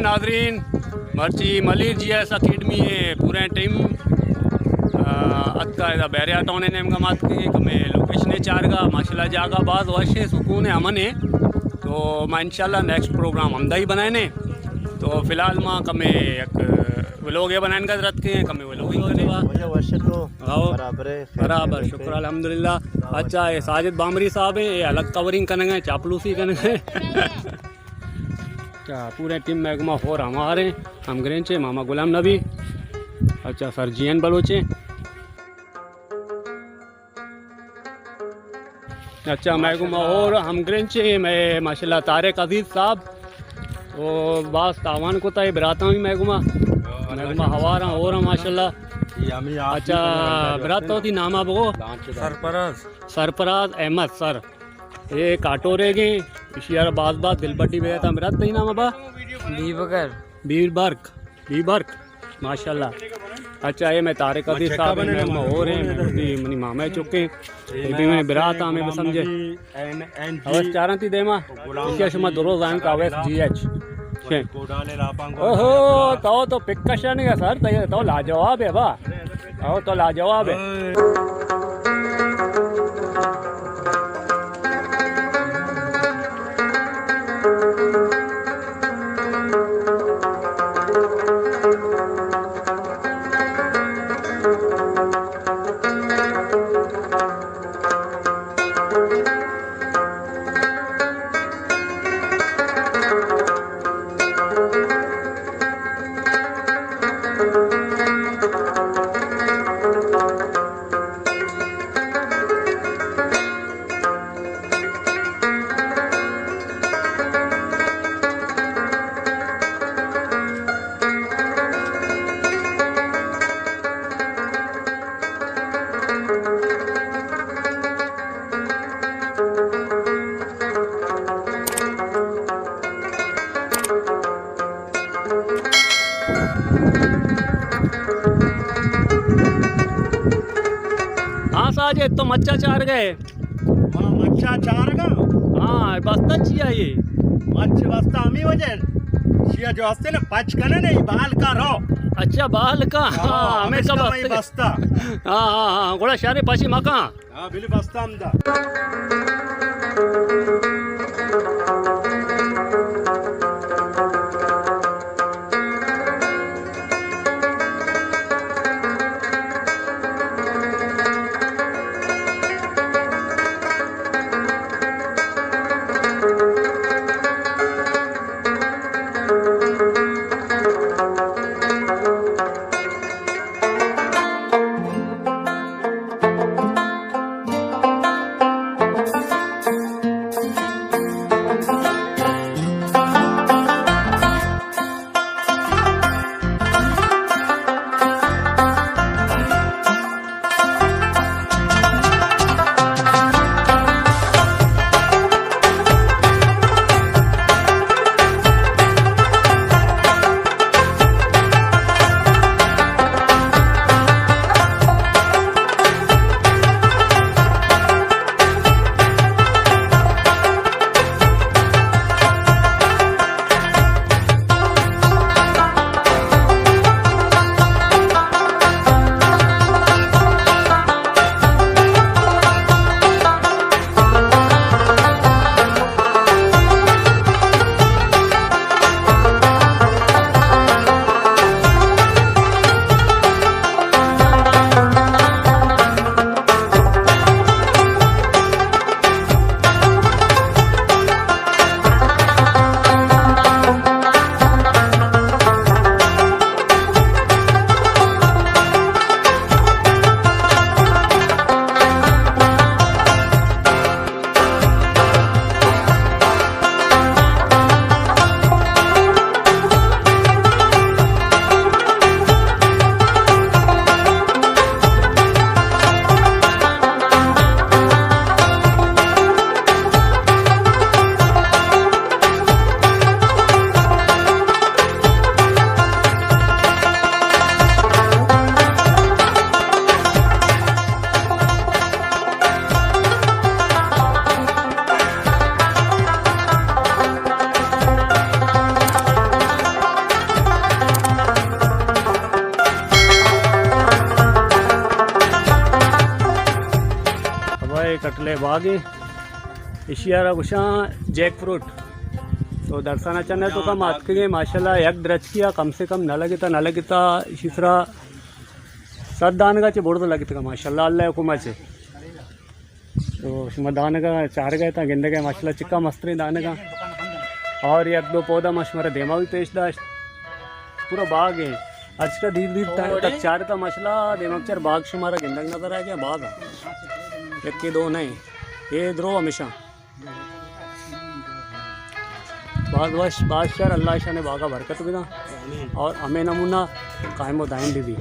ناظرین، مرچی ملیر جی S academy ءِ پوریں ٹیم، آ، اتکا ادا بحریہ ٹاؤن ءِ نیمگا ما اتکیں، کمے لوکیشن ءِ چارگا، ماشاءاللہ جاگہ باز وش ءِ، سکون ءِ، امن ءِ۔ تو ما انشاءاللہ نیکسٹ پروگرام ہمدا ہی بنائیں۔ تو فی الحال ما کمے یک ولوگ ءِ بنائینگا در اتکیں، کمے ولوگ ءِ بنائیں۔ وجہ وش تو ہاؤ۔ برابر ہے، خیر برابر، خیریت ہے۔ شکر الحمدللہ۔ اچھا، اے ساجد بامری صاحب ہیں، اے الگ کورنگ کنگ ہیں، چاپلوسی کنگ ہیں۔ اچھا، پورے ٹیم مئے گوما ہور ہمارے، ہمگرنچ ءِ ماما غلام نبی۔ اچھا، سر جی این بلوچ ہیں۔ اچھا، مئے گوما ہور ہمگرنچ ہیں، مئے ماشاءاللہ طارق عزیز صاحب۔ او باز تاوان کتا ہے، براتاں بھی مئے گوما۔ مئے گوما ہواراں ہور ہیں ماشاءاللہ۔ اچھا، برات تو تئی ناما بگو۔ سرفراز۔ سرفراز احمد سر۔ اے کاٹورے گے، اشی ءَ را باز باز دلبڈی بیتا۔ مراد تئی نام ابا؟ بیبگر۔ بیبرک، بیبرک، ماشاءاللہ۔ اچھا، اے مئے طارق عزیز صاحب ہیں، مئے ہور ہیں، مئے وتی منی ماما چکے ہیں۔ اے بھی منی برات ہمیں بسمجھے۔ اویس چاران تئی دیما، اشی ءَ شما درو زان کا اویس جی ایچ۔ اوہو، تو تو پک کشن گے سر، تو تو لاجواب ہے با۔ او تو لاجواب ہے۔ ہاں ساجد، تو مچا چار گئے؟ ما مچا چارگا۔ ہاں، بستہ چیا یہ؟ مچ بستہ ہمیں وجہ، شیا جو ہستے نا پچ کنے نہیں، بال کا رو۔ اچھا، بال کا۔ ہاں، ہاں، ہمیں ہمیشہ کا میں بستہ۔ بستہ۔ ہاں، ہاں، ہاں، گوڑا شارے پچی مکان۔ ہاں، بلی بستہ ہم دا۔ اے باغ ایں، ایشی ءَ را گوشاں جیک فروٹ۔ تو درسانا چنّ ءِ توکا ما اتکگیں، ماشاءاللہ یک درچکے ءَ کم سے کم نہ لگتا، نہ لگتا ایشی سرا صد دانگا چہ برز لگتگا، ماشاءاللہ، اللہ ءِ حکم ءَ چہ۔ تو شما دانگا چارگا اتاں، گندگا، ماشاءاللہ چکا مستریں دانگا۔ اور یک دو پودا ما شمارا دیما بھی پیش داشت۔ پورا باغ ایں۔ اچکا دیر دیر تا-، تک چارتا، ماشاءاللہ دیما چار باغ شمارا گندگ نظر آ گیا، باغ ایں۔ یکے دو نہیں۔ اے درو ہمیشہ۔ باز وش، باز شر، اللہ اشانے باغا برکت بداں اور ہمے نمونہ قائم و دائم بہ بی۔